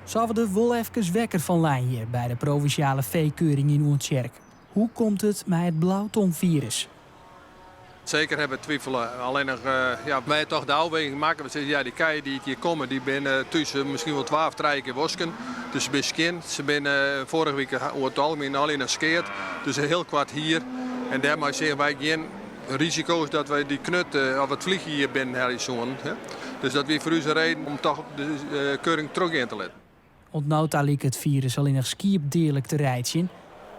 Se hawwe der wol efkes wekker fan lein hjir by de provinsjale feekeuring yn Oentsjerk. Hoe komt it mei it blautongfirus? Seker hawwe we twivele. Allinnich ja, wy toch de ôfweging makke. We sizze ja, dy kij dy't hjir komme, dy binne thús miskien wol twa of trije kear wosken. Dus se binne skjin. Se binne foarige wike oer it algemien allinnich skeard. Dus in hiel koart hier. En dêrmei seagen wy gjin risiko's dat wy dy knut of it vliegje hjir binnen helje soenen. Dus dat wie foar ús in reden om toch de keuring trochgean te litten. Oant no ta like it firus allinnich skiep deadlik te reitsjen,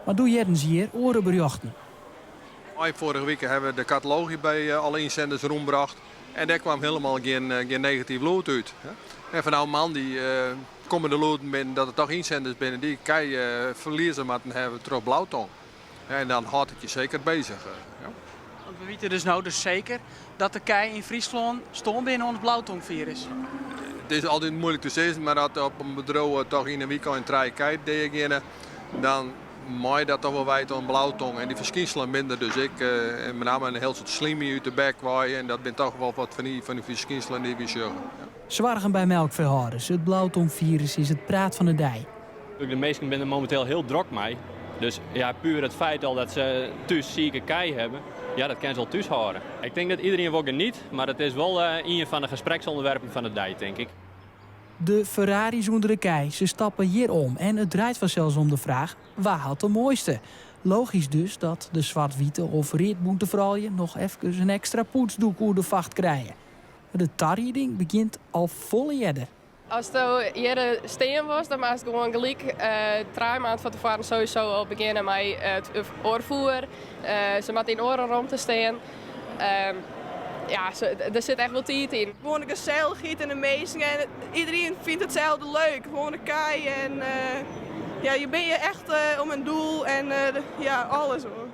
mar doe hearden se hjir oare berjochten. Ein foarige wike hawwe we de katalogy by alle ynzenders rûnbrocht en dêr kwam hielendal gjin negatyf lûd út. En fanôf moandei komme de lûden binnen dat der toch ynzenders binne dy't kij ferlieze moatten hawwe troch blautong. En dan hâldt it je seker bezich. Want we witte dus no dus seker dat de kij yn Fryslân stoarn binne oan it blautongfirus. It is altyd muoilik te sizzen, mar as op in bedriuw toch yn in wykein trije kij deageane, dan mei dat toch wol wijte oan blautong. En dy ferskynselen binne der dus ek, en benammen in hiel soad slym út de bek wei. En dat binne toch wol wat fan dy ferskynselen dy't wy sjogge. Soargen by melkfeehâlders, it blautongfirus is it praat fan de dei. De minsken binne der mominteel hiel drok mei. Dus ja, puer it feit al dat se thús sike kij hawwe, ja, dat kinne se al thús hâlde. Ik tink dat iedereen wol geniet, mar it is wol ien fan de gespreksonderwerpen fan de dei, tink ik. De Ferraris ûnder de kij, se stappe hjir om en it draait fansels om de fraach, wa hat de moaiste? Logysk dus dat de swart-wite of readbûnte froulju noch efkes in ekstra poetsdoek oer de facht krije. De tarieding begjint al folle earder. Asto hjir stean wolst, dan moatst gewoan gelyk trije maand fan tefoaren sowieso al begjinne mei it oar foer. Se moatte yn oare romte stean. Ja, der sit echt wol tiid yn. Gewoan de gesellichheid en de minsken en iedereen fynt itselde leuk. Gewoan de kij en ja, je binne hjir echt om in doel en ja, alles hoor.